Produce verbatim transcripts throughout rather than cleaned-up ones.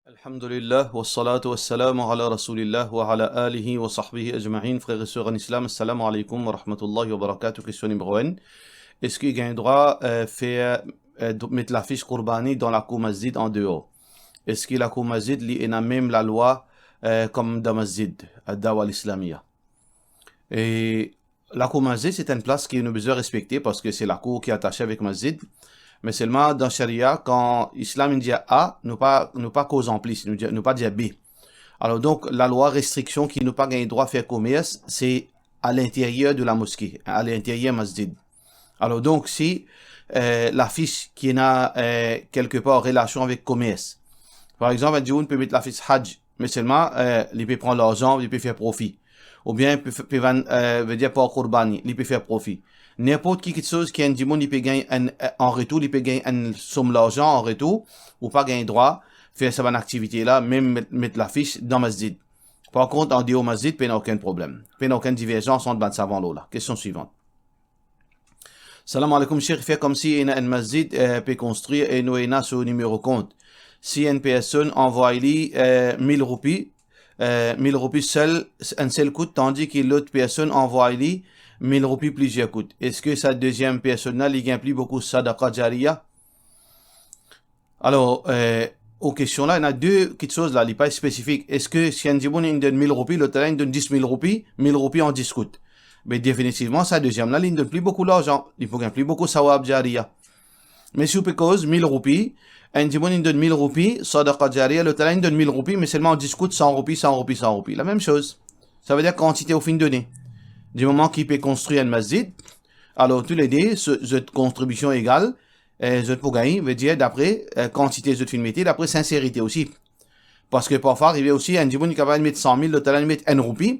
Alhamdulillah, wassalatu wassalamu ala rasoulillah wa ala alihi wa sahbihi ajmain. Frer e ser an Islam, assalamu alaikum wa rahmatullahi wa barakatuh. Kestion nimero enn. Eski gagn drwa, eh, fer, eh, dr-, met lafis kourbani dan lakour masjid andeor? Eski lakour masjid li ena mem lalwa, eh, kom dan masjid, eh, Dawa Al Islamia? E lakour masjid, se enn plas ki nou bizin respekte, parski se lakour ki atase avek masjid. Me selman dan sharia, kan Islam inn dir A, nou pa, nou pa koz anplis, nou dir, nou pa dir B. Alor donk, lalwa restriksion ki nou pa gagn drwa fer komers, se a linteryer de la moske, a linteryer masjid. Alor donk, si, eh, lafis ki ena, eh, kelkepar relasion avek komers, par exanp, enn dimoun pe met lafis Hajj, me selman, eh, li pe pran larzan, li pe fer profi. Oubien pe, pe vann, eh, vedir par kourbani, li pe fer profi. Ninport ki kiksoz ki enn dimoun li pe gagn enn, eh, an retour, li pe gagn enn som larzan an retour, ou pa gagn drwa fer sa bann aktivite la, mem met, met lafis dan masjid. Par kont, andeor masjid, pena okenn problem. Pena okenn diverzans ant bann savan lor la. Kestion swivan. Salam alaikum, Sheikh. Fer komsi ena enn masjid, eh, pe konstrir e nou ena so nimero kont. Si enn personn anvway li, eh, mil roupi, eh, mil roupi sel, enn sel kout, tandi ki lot personn anvway li mil roupi plizier kout, eski sa deziem personn la, li gagn pli boukou sadaqa jariya? Alor, eh, ou kestion la, ena de kiksoz la, li pa spesifik. Eski si enn dimoun inn donn mil roupi, lot la inn donn dis mil roupi, mil roupi an dis kout? Me definitivman, sa deziem la, li inn donn pli boukou larzan, li pou gagn pli boukou sawab jariya. Me si ou pe koz mil roupi, enn dimoun inn donn mil roupi, sadaqa jariya, lot la inn donn mil roupi, me selman an dis kout, san roupi, san roupi, san roupi. Lamem soz. Savedir kantite ou finn done. Di moman ki pe konstrir enn masjid, alor toulede, so-, zot kontribision egal, eh, zot pou gagn, vedir dapre, eh, kantite zot finn mete, dapre sinserite osi. Parski parfwa arive osi, enn dimoun li kapav met san mil, lot la li met enn roupi.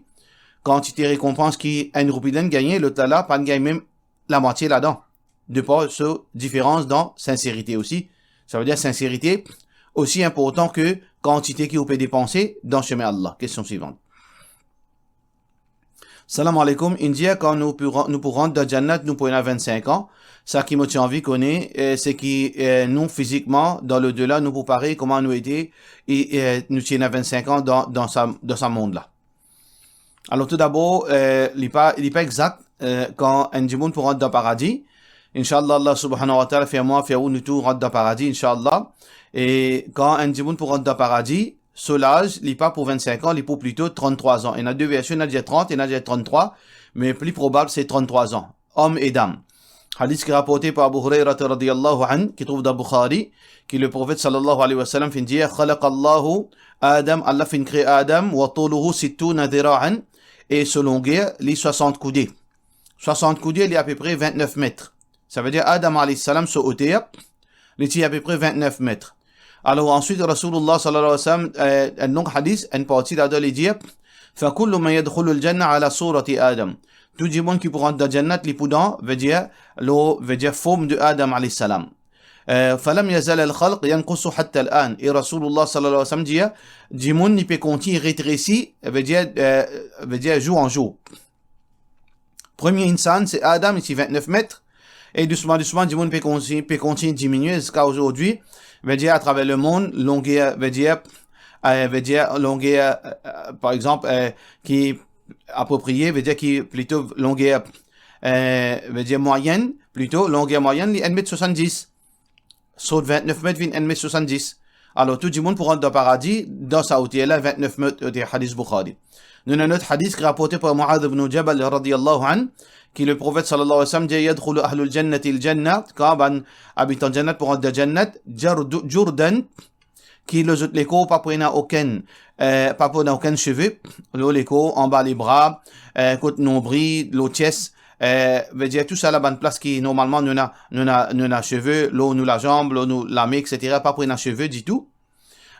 Kantite rekonpans ki enn roupi la inn gagne, lot la la pa'nn gagn mem lamwatie ladan, de par so diferans dan sinserite osi. Savedir sinserite osi inportan ki kantite ki ou pe depanse dan semin Allah. Kestion swivan. Salam alaikum. Inn dir kan nou pou ran-, nou pou rant dan Jannat, nou pou ena vennsenk an. Sa ki mo ti anvi kone, eh, se ki, eh, nou fizikman, dan lodela, nou pou parey kouma nou ete, e, eh, nou ti ena vennsenk an dan, dan sa, dan sa mond la. Alor, toudabor, eh, li pa, li pa exak, eh, kan enn dimoun pou rant dan paradi. Inshallah, Allah subhanahu wa ta'ala fer mwa, fer ou, nou tou rant dan paradi, inshallah. E kan enn dimoun pou rant dan paradi, so laz, li pa pou vennsenk an, li pou plito tranntrwa an. Ena de version, ena dir trant, ena dir tranntrwa, me pli probab se tranntrwa an, om e dam. Hadis ki raporte par Abu Hurayra radiyallahu anhu, ki trouv dan Bukhari, ki le Profet sallallahu alayhi wa sallam finn dir, "Khalaqa Allahu Adam, Allah finn kre Adam, wa tuluhu sittuna dhira'an, e so longer, li swasant koude." Swasant koude, li apepre vintnef met. Savedir Adam alayhi salam, so oter, li ti apepre vintnef met. Alor answit, Rasoulullah sallallahu alayhi wa sallam, eh, enn long hadis, enn parti ladan li dir, "Fa kullu man yadkhulul jannah ala surati Adam." Tou dimoun ki pou rant dan Jannat, li pou dan, vedir, lor, vedir form de Adam alayhi salam. Eh, "Falam yazal al-khalq yanqusu hatta al-an." E Rasoulullah sallallahu alayhi wa sallam dir, dimoun li pe kontign retresi, vedir, eh, vedir zour an zour. Premie insan, se Adam, li ti vintnef met. E dousman, dousman, dimoun pe konti-, pe kontign diminie ziska azordi. Vedir, atraver lemond, longer, vedir, eh, vedir, longer, eh, eh, par exanp, eh, ki aproprie, vedir ki plito longer, eh, vedir mwayenn, plito longer mwayenn, li enn met swasanndis. Sort vintnef met vinn enn met swasanndis. Alor, tou dimoun pou rant dan paradi, dan sa oter la, vintnef met, oter, hadis Bukhari. Nou ena enn lot hadis ki raporte par Muadh ibn Jabal radiyallahu anhu, ki le Profet sallallahu alayhi wa sallam dir, "Yadkhulu ahlul jannati al-jannah," kan bann abitan Jannat pou rant dan Jannat, jardu-, jurdan, ki lor zot lekor pa pou ena okenn, eh, pa pou ena okenn seve, lor lekor, anba lebra, eh, kot nonbril, lor ties, eh, vedir tou sa la bann plas ki normalman nou ena, nou ena, nou ena seve, lor nou lazanm, lor nou lame, et cetera, pa pou ena seve ditou.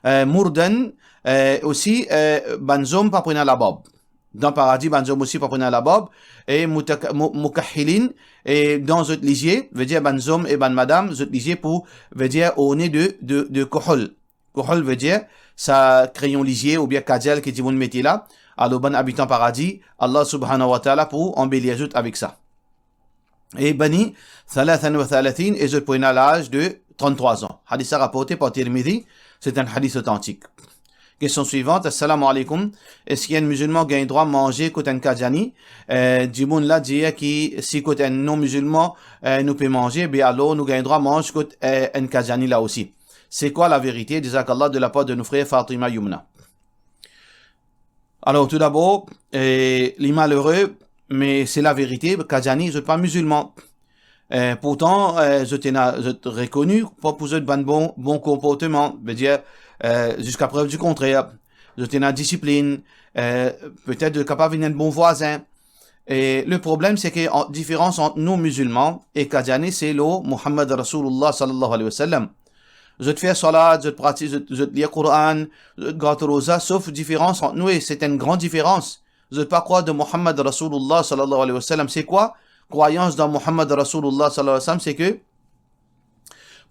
Eh, murdan, eh, osi, eh, bann zom pa pou ena labarb. Dan paradi, bann zom osi pa pou ena labarb, e mutaka-, mu-, mukahhilin, e dan zot lizie, vedir bann zom e bann madam, zot lizie pou, vedir orne de, de, de kohol. Kohol vedir sa kreyon lizie oubien kajal ki dimoun mete la. Alor bann abitan paradi, Allah subhanahu wa ta'ala pou anbelir zot avek sa. E bani thalathan wa thalathin, e zot pou ena laz de tranntrwa an. Hadis la raporte par Tirmidhi, se enn hadis otantik. Kestion swivan, assalamu alaikum. Eski enn mizilman gagn drwa manze kot enn Qadiani? Eh, dimoun la dir ki si kot enn non-mizilman, eh, nou pe manze, be alor nou gagn drwa manz kot, eh, enn Qadiani la osi. Se kwa laverite? Jazakallah, de lapar de nou frer Fatima Yumna. Alor, toudabor, eh, li malere, me se laverite, Qadiani, zot pa mizilman. Eh, pourtan, eh, zot ena, zot rekoni pou, pou zot bann bon, bon konportman, vedir, eh, ziska prev di kontrer, zot ena disiplinn, eh, petet zot kapav vinn enn bon vwazin. E le problem, se ke an, diferans ant nou mizilman e Qadiani, se lor Muhammad Rasoulullah sallallahu alayhi wa sallam. Zot fer salat, zot pratik, zot, zot lir Koran, zot gard roza, sof diferans ant nou, e se enn gran diferans. Zot pa krwar dan Muhammad Rasoulullah sallallahu alayhi wa sallam. Se kwa krwayans dan Muhammad Rasoulullah sallallahu alayhi wa sallam? Se ke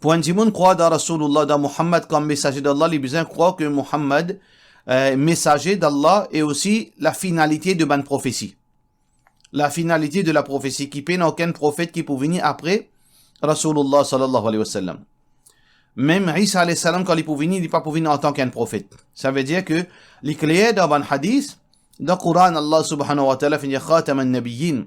pou enn dimoun krwar dan Rasoulullah, dan Muhammad kom mesaze d'Allah, li bizin krwar ke Muhammad, eh, mesaze d'Allah e osi lafinalite de bann profesi. Lafinalite de laprofesi, ki pena okenn profet ki pou vini apre Rasoulullah sallallahu alayhi wa sallam. Mem Isa alayhi salam, kan li pou vini, li pa pou vini antan ki enn profet. Savedir ke li kler dan bann hadis, dan Koran, Allah subhanahu wa ta'ala finn dir, "Khataman nabiyyin,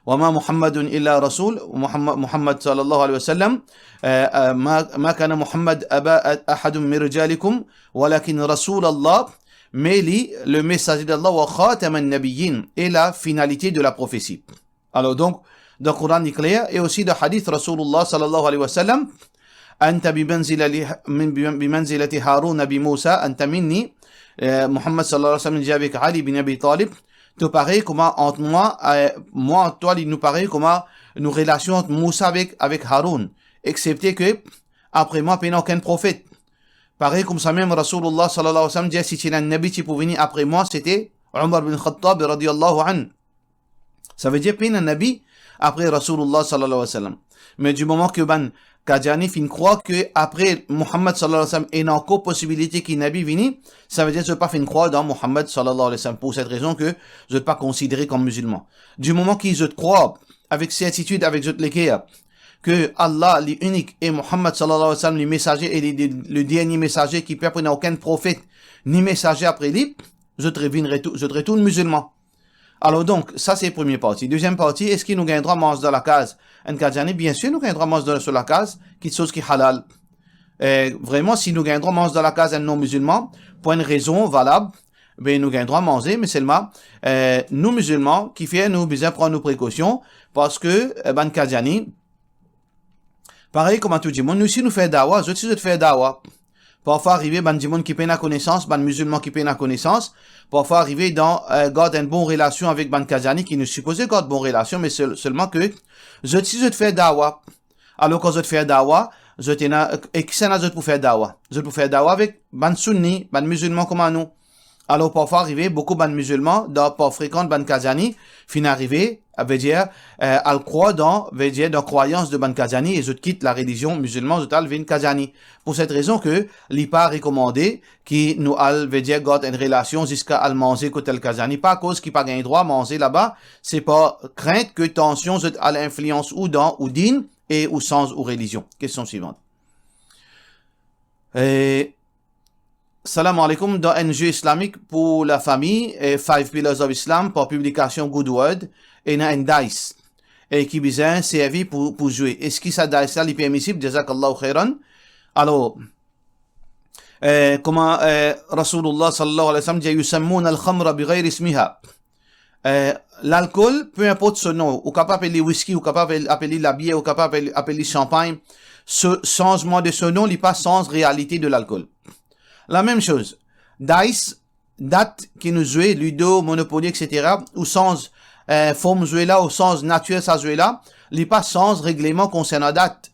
wa ma Muhammadun illa rasoul", Muhammad, Muhammad sallallahu alayhi wa sallam, eh, eh, "Ma, ma kana Muhammad aba ahadin min rijalikum, walakin Rasulallah", me li, le mesaze d'Allah, "wa khataman nabiyyin", e lafinalite de laprofesi. Alor donk, dan Koran li kler, e osi dan hadis Rasoulullah sallallahu alayhi wa sallam, "Anta bi manzilati, min, bi, bi manzilati Harouna bi Moussa, anta minni", eh, Muhammad sallallahu alayhi wa sallam dir avek Ali bin Abi Talib, "To parey kouma ant mwa, eh, mwa ant twa, li nou parey kouma nou relasion ant Moussa avek, avek Haroun, exsepte ke apre mwa pena okenn profet." Parey koumsamem Rasoulullah sallallahu alayhi wa sallam dir, si ti ena enn nabi ti pou vini apre mwa, sete Omar bin Khattab radiyallahu anhu. Savedir pena nabi apre Rasoulullah sallallahu alayhi wa sallam. Me di moman ke bann Qadiani finn krwar ke apre Muhammad sallallahu alayhi wa sallam ena ankor posibilite ki nabi vini, savedir zot pa finn krwar dan Muhammad sallallahu alayhi wa sallam. Pou set rezon ke zot pa konsidere kom mizilman. Di moman ki zot krwar avek sertitid, avek zot leker, ke Allah li inik e Muhammad sallallahu alayhi wa sallam li mesaze e li, li, le dernie mesaze ki pe pena okenn profet ni mesaze apre li, zot revinn retou-, zot retourn mizilman. Alor donk, sa se premie parti. Deziem parti, eski nou gagn drwa manz dan lakaz enn Qadiani? Biensir nou gagn drwa manz dan so lakaz, kiksoz ki halal. Eh, vreman, si nou gagn drwa manz dan lakaz enn non-mizilman, pou enn rezon valab, be nou gagn drwa manze, me selman, eh, nou mizilman, kifer nou bizin pran nou prekosion, parski, eh, bann Qadiani, parey kouma tou dimoun, nou si nou fer dawa, zot si zot fer dawa. Parfwa arive bann dimoun ki pena konesans, bann mizilman ki pena konesans, parfwa arive dan, eh, gard enn bon relasion avek bann Qadiani ki nou sipoze gard bon relasion, me sel-, selman ke zot si zot fer dawa. Alor kan zot fer dawa, zot ena, e kisannla zot pou fer dawa? Zot pou fer dawa avek bann Sunni, bann mizilman kouma nou. Alor parfwa arive, boukou bann mizilman, dan par frekant bann Qadiani, finn arive, vedir, eh, al krwar dan, vedir dan krwayans de bann Qadiani, e zot kit larelizion mizilman, zot al vinn Qadiani. Pou set rezon ke li pa rekomande ki nou al, vedir gard enn relasion ziska al manze kot enn Qadiani, pa akoz ki pa gagn drwa manze laba, se par krint ke tansion zot al inflians ou dan ou din e ou sanz ou relizion. Kestion swivant. Eh, Salam alaikum, dan enn zwe islamik pou lafami, eh, Five Pillars of Islam, par piblikasion Good Word, ena enn dice, eh, ki bizin servi pou, pou zwe. Eski sa dice la, li permisib? Jazakallahu khairan. Alor, eh, kouma, eh, Rasoulullah sallallahu alayhi wa sallam dir, "Yusammuna al-khamra bi ghayri ismiha." Eh, lalkol, pe inport so non, ou kapav apel li wiski, ou kapav apel, apel li labier, ou kapav apel, apel li sanpagn, so, sanzman de so non, li pa sanz realite de lalkol. Lamem soz, dice, dat ki nou zwe, lido, monopoli, et cetera, ou sanz, eh, form zwe la, ou sanz natir sa zwe la, li pa sanz regleman konsernan dat.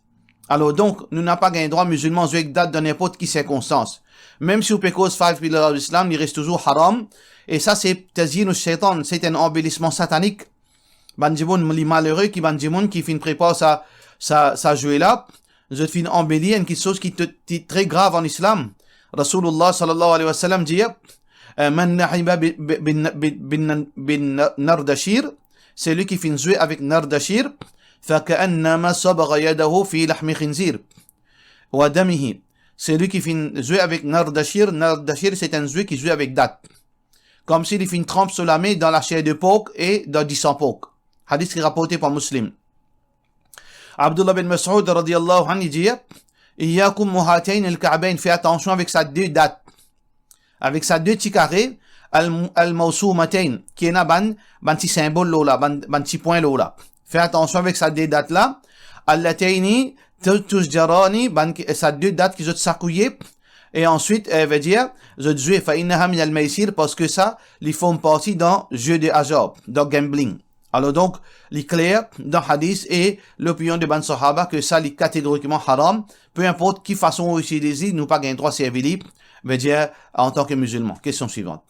Alor donk, nou napa gagn drwa mizilman zwe ek dat dan ninport ki sirkonstans. Mem si ou pe koz Five Pillars of Islam, li res touzour haram, e sa se tazyin ou setan, se enn anbelisman satanik. Bann dimoun, li malere ki bann dimoun ki finn prepar sa, sa, sa zwe la, zot finn anbeli enn kiksoz ki te, te tre grav an Islam. Rasoulullah sallallahu alayhi wa sallam dir, eh, "Man la'iba bi, bi, bin, bin, bin, bin nardashir", seli ki finn zwe avek nardashir, "fa ka'annama sabagha yadahu fi lahmi khinzir", wa damihi. Selwi ki finn zwe avek nardashir, nardashir se enn zwe ki zwe avek dat. Koumsi li finn tranp so lame dan laser de pork e dan disan pork. Hadis ki raporte par Muslim. Abdullah bin Mas'ud radiyallahu anhu, li dir, "Iyyakum wa hatayn al-ka'bayn", fer atansion avek sa de dat. Avek sa de ti kare, al, al-mawsumatayn, ki ena bann, bann ti sinbol lor la, bann, bann ti pwin lor la. Fer atansion avek sa de dat la, allatayni tu-, tuzjarani, bann ki, sa de dat ki zot sakouye, e answit, eh, vedir, zot zwe, fa innaha min al-maysir, parski sa, li form parti dan jeu de hasard, dan gambling. Alor donk, li kler dan hadis e lopinion de bann sahaba ke sa li kategorikman haram, pe inport ki fason ou itiliz li, nou pa gagn drwa servi li, vedir, antan ke mizilman. Kestion swivant.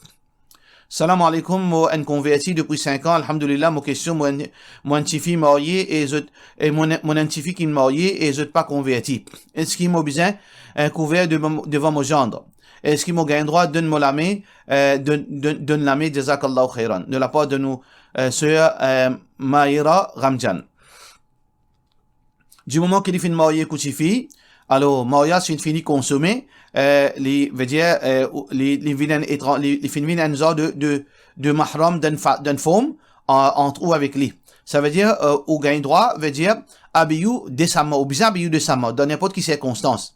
Salam aleykoum, mo enn konverti depi sink an, alhamdulillah, mo kestion, mo enn, mo enn tifi marye e zot, e mo enn, mo enn tifi ki marye e zot pa konverti. Eski mo bizin, eh, kouver devan, devan mo zandr? Eski mo gagn drwa donn mo lame, eh, donn, donn, donn lame, jazakallahu khairan, de lapar de nou, eh, ser, eh, Maïra Ramjan? Dimoman ki li finn marye kot tifi, alor, maryaz finn fini konsome, eh, li, vedir, eh, ou, li, li vinn enn etran-, li, li finn vinn enn zar de, de, de mahram dan enn fa-, dan enn form, an-, ant ou avek li. Savedir, eh, ou gagn drwa, vedir, abiy ou desamman, ou bizin abiy ou desamman, dan ninport ki sirkonstans.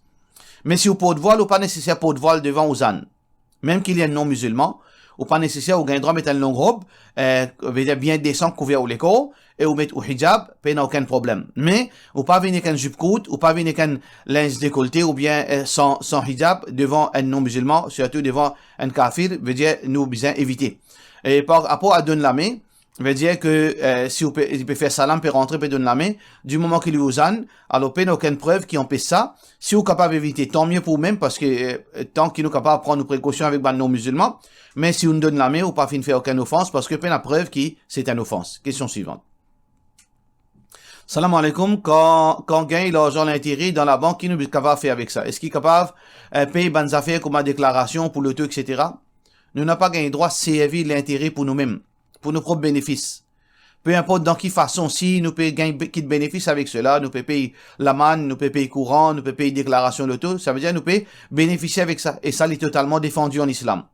Me si ou port vwal, ou pa neseser port vwal devan ou zann. Mem ki li enn non-mizilman, ou pa neseser, ou gagn drwa met enn long rob, eh, vedir bien desan, kouver ou lekor, e ou met ou hijab, pena okenn problem. Me ou pa vinn ek enn zip kourt, ou pa vinn ek enn linz dekolte, oubien, eh, san, san hijab, devan enn non-mizilman, sirtou devan enn kafir, vedir nou bizin evite. E par rapor a donn lame, vedir ke, eh, si ou pe, li pe fer salam, pe rantre, pe donn lame, dimoman ki li ou zann, alor pena okenn prev ki anpes sa. Si ou kapav evite, tanmie pou oumem, parski, eh, tan ki nou kapav pran nou prekosion avek bann non-mizilman, me si ou donn lame, ou pa finn fer okenn ofans, parski pena prev ki se enn ofans. Kestion swivant. Salam aleykoum, kan, kan gagn larzan lintere dan labank, ki nou kapav fer avek sa? Eski kapav, eh, pey bann zafer kouma deklarasion pou loto, et cetera? Nou napa gagn drwa servi lintere pou noumem, pou nou prop benefis. Pe inport dan ki fason, si nou pe gagn be-, kit benefis avek sela, nou pe pey lamann, nou pe pey kouran, nou pe pey deklarasion loto, savedir nou pe benefisie avek sa, e sa li totalman defandi an Islam.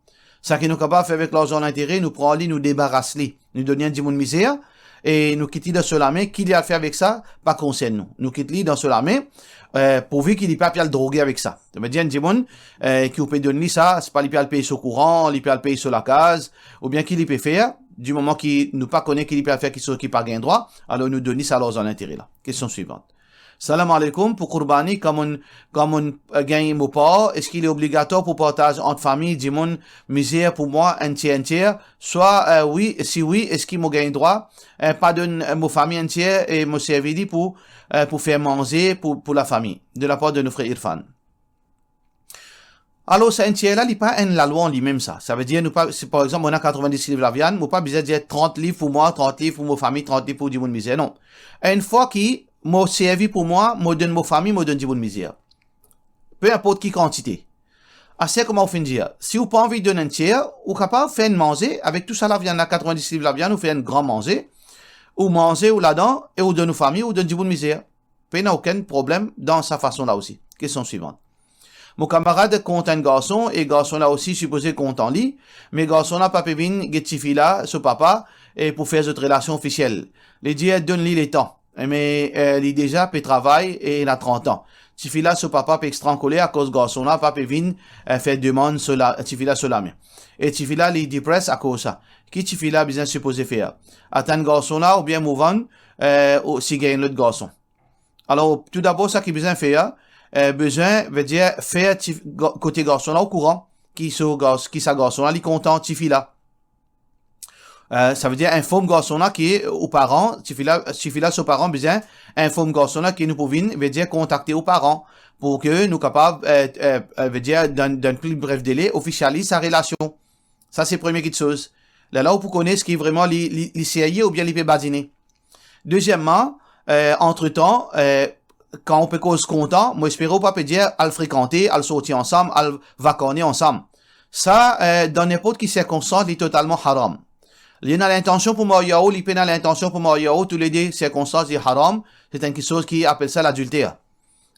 Seki nou kapav fer avek larzan lintere, nou pran li, nou debaras li, nou donn li enn dimoun mizer, e nou kit li dan so lame, ki li al fer avek sa, pa konsern nou. Nou kit li dan so lame, eh, pourvi ki li pa pe al droge avek sa. Savedir enn dimoun, eh, ki ou pe donn li sa, se pa li pe al pey so kouran, li pe al pey so lakaz, oubien ki li pe fer, dimoman ki nou pa kone ki li pe al fer kiksoz ki pa gagn drwa, alor nou donn li sa larzan lintere la. Kestion swivant. Salam aleykoum, pou kourbani, kan mo, kan mo, eh, gagn mo par, eski li obligatwar pou partaz ant fami, dimoun, mizer pou mwa, enn tier, enn tier? Swa, eh, wi, si wi, eski mo gagn drwa, eh, pa donn, eh, mo fami enn tier e mo servi li pou, eh, pou fer manze pou, pou lafami? De lapar de nou frer Irfan. Alor, sa enn tier la, li pa enn lalwa an limem sa. Savedir, nou pa, si par exanp, mo ena katrevin-dis liv laviann, mo pa bizin dir trant liv pou mwa, trant liv pou mo fami, trant liv pou dimoun mizer. Non. Enn fwa ki mo servi pou mwa, mo donn mo fami, mo donn dimoun mizer. Pe inport ki kantite. Aster kouma ou finn dir, si ou pa anvi donn enn tier, ou kapav fer enn manze avek tou sa laviann la, katrevin-dis liv laviann, ou fer enn gran manze, ou manze ou ladan, e ou donn ou fami, ou donn dimoun mizer. Pena okenn problem dan sa fason la osi. Kestion swivant. Mo kamarad kontan enn garson, e garson la osi sipoze kontan li, me garson la pa pe vinn get tifi la so papa, e pou fer zot relasion ofisiel. Li dir donn li letan, me, eh, li deza pe travay e ena trant an. Tifi la so papa pe extra ankoler akoz garson la pa pe vinn, eh, fer demann so la, tifi la so lame. E tifi la li depres akoz sa. Ki tifi la bizin sipoze fer? Atann garson la oubien move on, eh, ou si gagn lot garson? Alor, toudabor, sa ki bizin fer, eh, bizin, vedir, fer ti, ga-, kote garson la okouran ki so gar-, ki sa garson la li kontan tifi la. Eh, savedir, inform garson la ki ou paran, tifi la, tifi la so paran bizin inform garson la ki nou pou vinn, vedir, kontakte ou paran pou ke nou kapav, eh, eh, eh, vedir, dan, dan pli bref dele, ofisializ sa relasion. Sa se premie kiksoz. Lerla ou pou kone eski vreman li, li, li serye oubien li pe badine. Dezieman, eh, antretan, eh, kan ou pe koz kontan, mo espere ou pa pe dir al frekante, al sorti ansam, al vakane ansam. Sa, eh, dan ninport ki sirkonstans, li totalman haram. Li ena lintansion pou marye ar ou, li pena lintansion pou marye ar ou, toulede sirkonstans li haram, se enn kiksoz ki apel sa ladilter.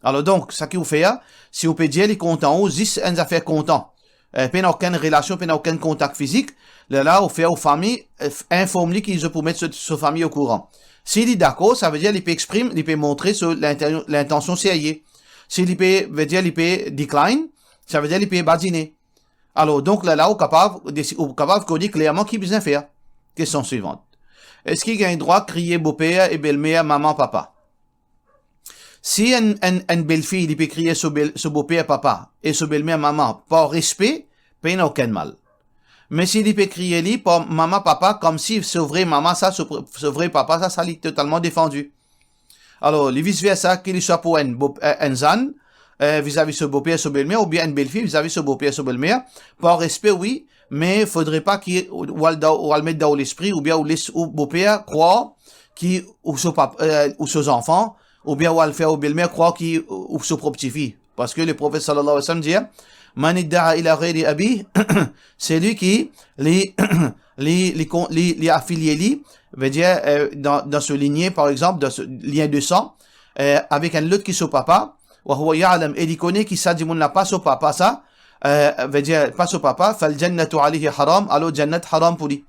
Alor donk, sa ki ou fer, si ou pe dir li kontan ou, zis enn zafer kontan, eh, pena okenn relasion, pena okenn kontak fizik, lerla ou fer ou fami, eh, f-, inform li ki zot pou met so, so fami okouran. Si li dakor, savedir li pe exprim, li pe montre so linten-, lintansion serye. Si li pe, vedir li pe decline, savedir li pe badine. Alor donk, lerla ou kapav desi-, ou kapav kone klerman ki bizin fer. Kestion swivant. Eski gagn drwa kriye boper e belmer mama, papa? Si enn, enn, enn belfi, li pe kriye so bel-, so boper papa e so belmer mama par respe, pena okenn mal. Me si li pe kriye li par mama, papa, koumsi so vre mama sa, so pr-, so vre papa sa, sa li totalman defandi. Alor, li vis versa, ki li swa pou enn bo-, eh, enn zann, eh, vizavi so boper, so belmer, oubien enn belfi vizavi so boper, so belmer, par respe, wi, me fodre pa ki ou al dan, ou al met dan ou lespri, oubien ou les ou boper krwar ki ou so pap-, eh, ou so zanfan, oubien ou al fer ou belmer krwar ki ou, ou so prop tifi. Parski Leprofet sallallahu alayhi wa sallam dir, "Man idda'a ila ghayri abi," seki li, li, li kon-, li, li afilie li, vedir, eh, dan, dan so linie, par exanp, dan so lien de san, eh, avek enn lot ki so papa, wa huwa ya'lam, e li kone ki sa dimoun la pa so papa sa, eh, vedir pa so papa, "fal jannatu alayhi haram," alor jannat haram pou li.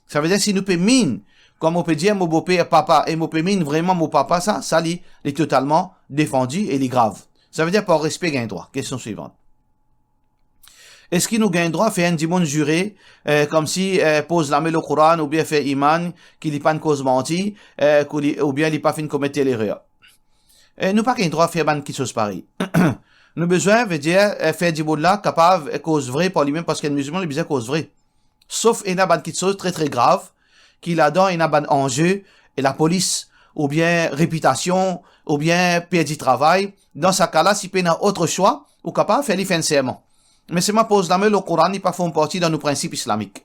Savedir si nou pe min, kouma ou pe dir mo boper papa e mo pe min vreman mo papa sa, sa li, li totalman defandi e li grav. Savedir par respe gagn drwa. Kestion swivant. Eski nou gagn drwa fer enn dimoun zire, eh, koumsi, eh, poz lame lor Koran oubien fer iman ki li pa'nn koz manti, eh, ki li, oubien li pa finn komet tel erer? Eh, nou pa gagn drwa fer bann kiksoz parey. Nou bizin, vedir, eh, fer dimoun la kapav, eh, koz vre par limem, parski enn mizilman li bizin koz vre. Sof ena bann kiksoz tre, tre grav, ki ladan ena bann anze, e lapolis, oubien repitasion, oubien perdi travay. Dan sa ka la, si pena ot swa, ou kapav fer li fer enn serman. Me selman poz lame lor Koran, li pa form parti dan nou prinsip islamik.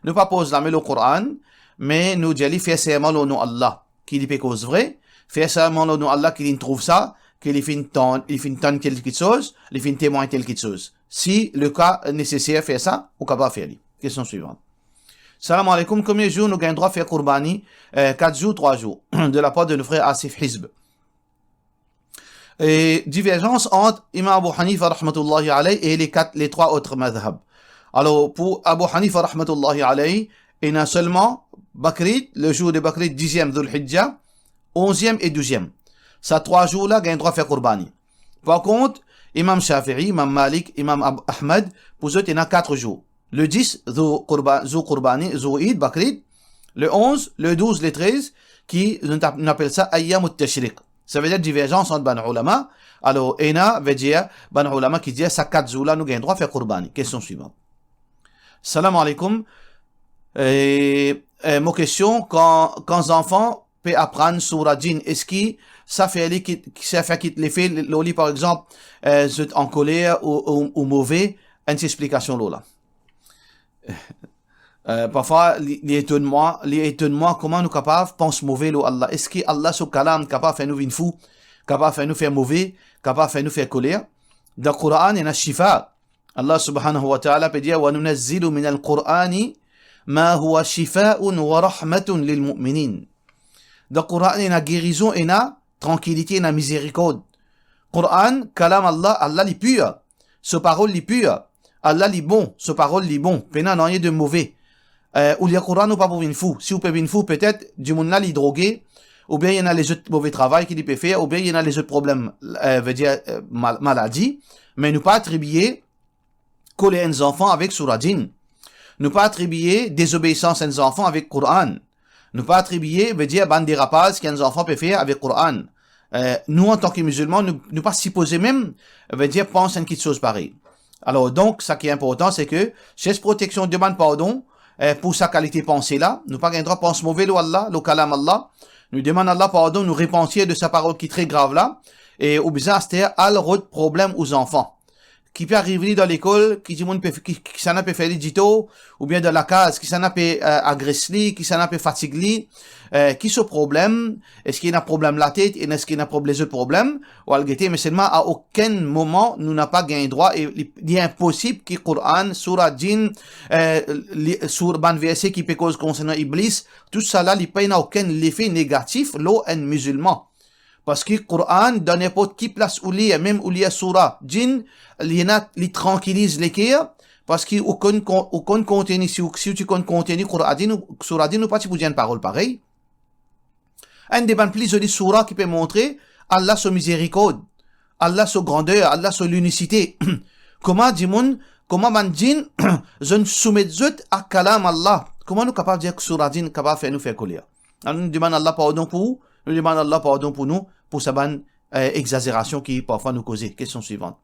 Nou pa poz lame lor Koran, me nou dir li fer serman lor non Allah, ki li pe koz vre, fer serman lor non Allah ki li trouv sa, ki li finn tann, li finn tann tel kiksoz, li finn temwagn tel kiksoz. Si le ka neseser fer sa, ou kapav fer li. Kestion swivant. Salam aleykoum, konbien zour nou gagn drwa fer kourbani? Eh, kat zour, trwa zour, de la par de nou frer Asif Hizb. E diverzans ant Imam Abu Hanifa rahmatullahi alayh e le kat, le trwa ot mazhab. Alor, pou Abu Hanifa rahmatullahi alayh, ena selman Bakrid, le zour de Bakrid, diziem Dhul Hijja, onziem e douziem. Sa trwa zour la, gagn drwa fer kourbani. Par kont, Imam Shafi'i, Imam Malik, Imam Ab-, Ahmad, pou zot, ena kat zour. Le dis, zour kourba-, zour kourbani, zour Eid, Bakrid. Le onz, le douz, le trez, ki nou tap-, nou apel sa Ayyamut Tashriq. Savedir diverzans ant bann oulama. Alor, ena, vedir, bann oulama ki dir sa kat zour la, nou gagn drwa fer kourbani. Kestion swivant. Salam aleykoum. E, e, mo kestion, kan, kan zanfan pe aprann Soura Jinn, eski sa fer li kit, sa fer kit lefe lor li, par exanp, eh, zot ankoler ou, ou, ou move, enn ti explikasion lor la. Eh, parfwa, li, li etonn mwa, li etonn mwa kouma nou kapav pans move lor Allah. Eski Allah so kalam kapav fer nou vinn fou, kapav fer nou fer move, kapav fer nou fer koler? Dan Koran, ena shifa. Allah subhanahu wa ta'ala pe dir, "Wa nunazzilu minal Qur'ani ma huwa shifaun wa rahmatun lil mu'minin." Dan Koran, ena gerizon, ena trankilite, ena mizerikord. Koran, kalam Allah, Allah li pir. So parol li pir. Allah li bon, so parol li bon. Pena nanye de move. Eh, ou lir Koran, ou pa pou vinn fou. Si ou pe vinn fou, petet, dimoun la li droge, oubien ena lezot move travay ki li pe fer, oubien ena lezot problem, eh, vedir, eh, mal-, maladi. Me nou pa atribie koler enn zanfan avek Soura Jinn. Nou pa atribie dezobeisans enn zanfan avek Koran. Nou pa atribie, vedir, bann derapaz ki enn zanfan pe fer avek Koran. Eh, nou, antan ki mizilman, nou, nou pa sipoze mem, vedir, pans enn kiksoz parey. Alor, donk, sa ki inportan, se ke cherch proteksion, demann pardon, eh, pou sa kalite panse la. Nou pa gagn drwa pans move lor Allah, lor kalam Allah. Nou demann Allah pardon, nou repantir de sa parol ki tre grav la, e ou bizin aster al rod problem ou zanfan. Ki pe ariv li dan lekol, ki dimoun pe, ki, kisannla pe fer li ditor, oubien dan lakaz, kisannla pe, eh, agres li, kisannla pe fatig li, eh, ki so problem, eski ena problem latet, e eski ena prob-, lezot problem, ou al gete, me selman a okenn moman nou napa gagn drwa, e li, li inposib ki Koran, Soura Jinn, eh, li, sour-, bann verse ki pe koz konsernan Iblis, tousala li pena okenn lefe negatif lor enn mizilman. Parski Koran, dan ninport ki plas ou lir, mem ou lir soura Jinn, li ena, li trankiliz leker, parski ou konn kon-, ou konn konteni, si ou, si ou ti konn konteni Koran Jinn, ou, soura Jinn, ou pa ti pou dir enn parol parey. Enn de bann pli zoli soura ki pe montre Allah so mizerikord, Allah so grander, Allah so linisite. Kouma dimoun, kouma bann jinn, zot soumet zot a kalam Allah. Kouma nou kapav dir ki soura Jinn kapav fer nou fer koler? Alor nou demann Allah pardon pou ou, nou demann Allah pardon pou nou, pou sa bann, eh, egzazerasion ki parfwa nou koze. Kestion swivan.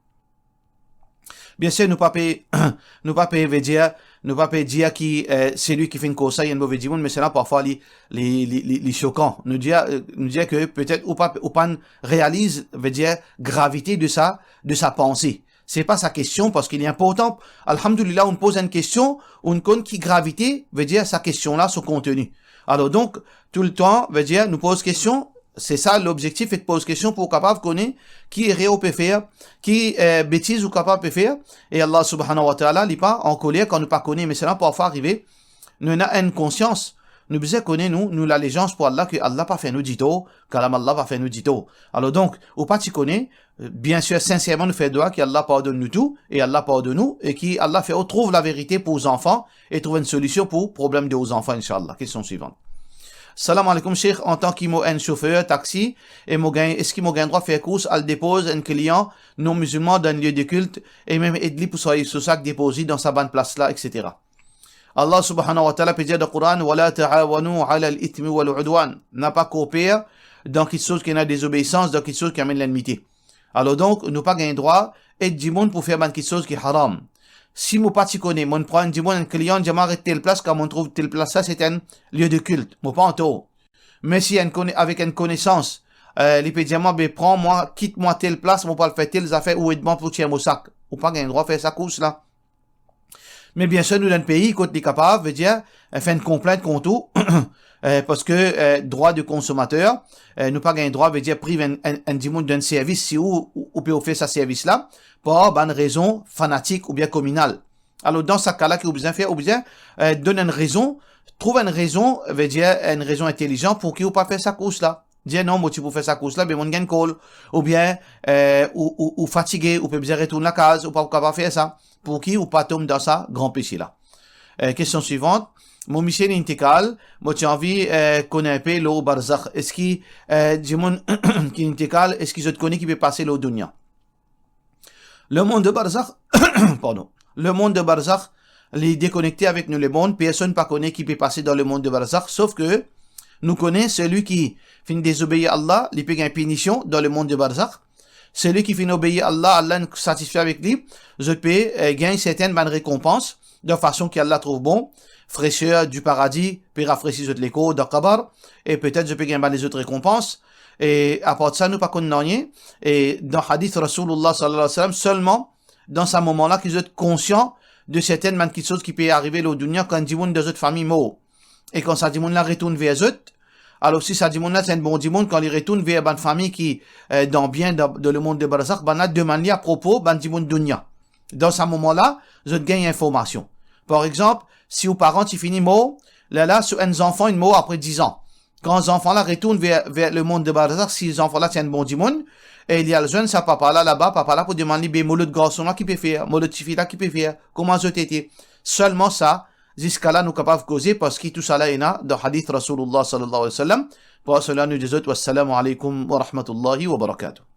Biensir, nou pa pe, nou pa pe, vedir, nou pa pe dir ki, eh, selwi ki finn koz sa, li enn move dimoun, me sela parfwa li, li, li, li, li sokan. Nou dir, eh, nou dir ke petet ou pa, ou pa'nn realiz, vedir, gravite de sa, de sa panse. Se pa sa kestion, parski li inportan. Alhamdulillah, ou poz enn kestion, ou konn ki gravite, vedir, sa kestion la, so konteni. Alor donk, toultan, vedir, nou poz kestion, se sa lobzektif, fek poz kestion pou ou kapav kone ki erer ou pe fer, ki, eh, betiz ou kapav pe fer, e Allah subhanahu wa ta'ala, li pa ankoler kan nou pa kone, me sela parfwa arive, nou ena enn konsians, nou bizin kone nou, nou lalezans pou Allah, ke Allah pa fer nou ditor, kalam Allah pa fer nou ditor. Alor donk, ou pa ti kone, biensir, sinserman, nou fer dwa ki Allah pardonn nou tou, e Allah pardonn ou, e ki Allah fer ou trouv laverite pou ou zanfan, e trouv enn solision pou problem de ou zanfan, inshallah. Kestion swivan. Salam aleykoum, Sheikh. Antan ki mo enn sofer taxi, e mo gagn, eski mo gagn drwa fer kours, al depoz enn klian non mizilman dan enn lie de kilt, e mem ed li pou swiv so sak, depoz li dan sa bann plas la, et cetera? Allah subhanahu wa ta'ala pe dir dan Koran, "Wa la ta'awanu alal ithmi wal udwan." Napa kooper dan kitsoz ki ena dezobeisans, dan kitsoz ki amenn lenmite. Alor donk, nou pa gagn drwa ed dimoun pou fer bann kitsoz ki haram. Si mo pa ti kone, mo'nn pran enn dimoun, enn klian, dir, "Mo aret tel plas, kan mo'nn trouv tel plas la, se enn lie de kilt." Mo pa antor. Me si enn kone-, avek enn konesans, eh, li pe dir mwa, "Be, pran mwa, kit mwa tel plas, mo pou al fer tel zafer, ou ed mwa pou tir mo sak." Ou pa gagn drwa fer sa kours la. Me biensir, nou dan pei kot li kapav, vedir, eh, fer enn konplint kont ou, eh, parski, eh, drwa de konsomater, eh, nou pa gagn drwa, vedir, priv enn, enn, enn dimoun dan enn servis, si ou, ou, ou pe ofer sa servis la, par bann rezon fanatik oubien kominal. Alor, dan sa ka la, ki ou bizin fer, ou bizin, eh, donn enn rezon, trouv enn rezon, vedir, enn rezon intelizan pou ki ou pa fer sa kours la. Dir, "Non, mo ti pou fer sa kours la, be mo'nn gagn kol," oubien, eh, ou, ou, ou fatige, ou pe bizin retourn lakaz, ou pa kapav fer sa. Pou ki ou pa tom dan sa gran pese la. Eh, kestion swivan. Mo misie li intekal, mo ti anvi, eh, kone inpe lor barzakh. Eski, eh, dimoun ki intekal, eski zot kone ki pe pase lor dounia? Lemond de barzakh, pardon, lemond de barzakh, li dekonekte avek nou lemond, personn pa kone ki pe pase dan lemond de barzakh, sof ke nou kone selwi ki finn dezobeir Allah, li pe gagn pinision dan lemond de barzakh. Selwi ki finn obeir Allah, Allah inn satisfe avek li, zot pe, eh, gagn sertin bann rekonpans, dan fason ki Allah trouv bon, fraiseur du paradis pe rafresi zot lekor dan kabar, e petet zot pe gagn bann lezot rekonpans, e apar sa, nou pa konn nanye, e dan hadith Rasoulillah sallallahu alayhi wa sallam, selman dan sa moman la ki zot konsian de sertin bann kitsoz ki pe arive lor dounia kan dimoun dan zot fami mor. E kan sa dimoun la retourn ver zot, alor si sa dimoun la ti enn bon dimoun, kan li retourn ver bann fami ki, eh, dan bien, dan, dan lemond de barzakh, bann la demann li apropo bann dimoun dounia. Dan sa moman la, zot gagn informasion. Par exanp, si ou paran ti fini mor, lerla so enn zanfan inn mor apre diz an. Kan zanfan la retourn ver, ver lemond de barzakh, si zanfan la ti enn bon dimoun, e li al zwenn sa papa la laba, papa la pou demann li, "Be mo lot garson la ki pe fer, mo lot tifi la ki pe fer, kouma zot ete?" Selman sa, ziska la nou kapav koze, parski tousala ena dan hadith Rasoulillah sallallahu alayhi wa sallam. Par sela nou dir zot, wassalamu alaykum wa rahmatullahi wa barakatuh.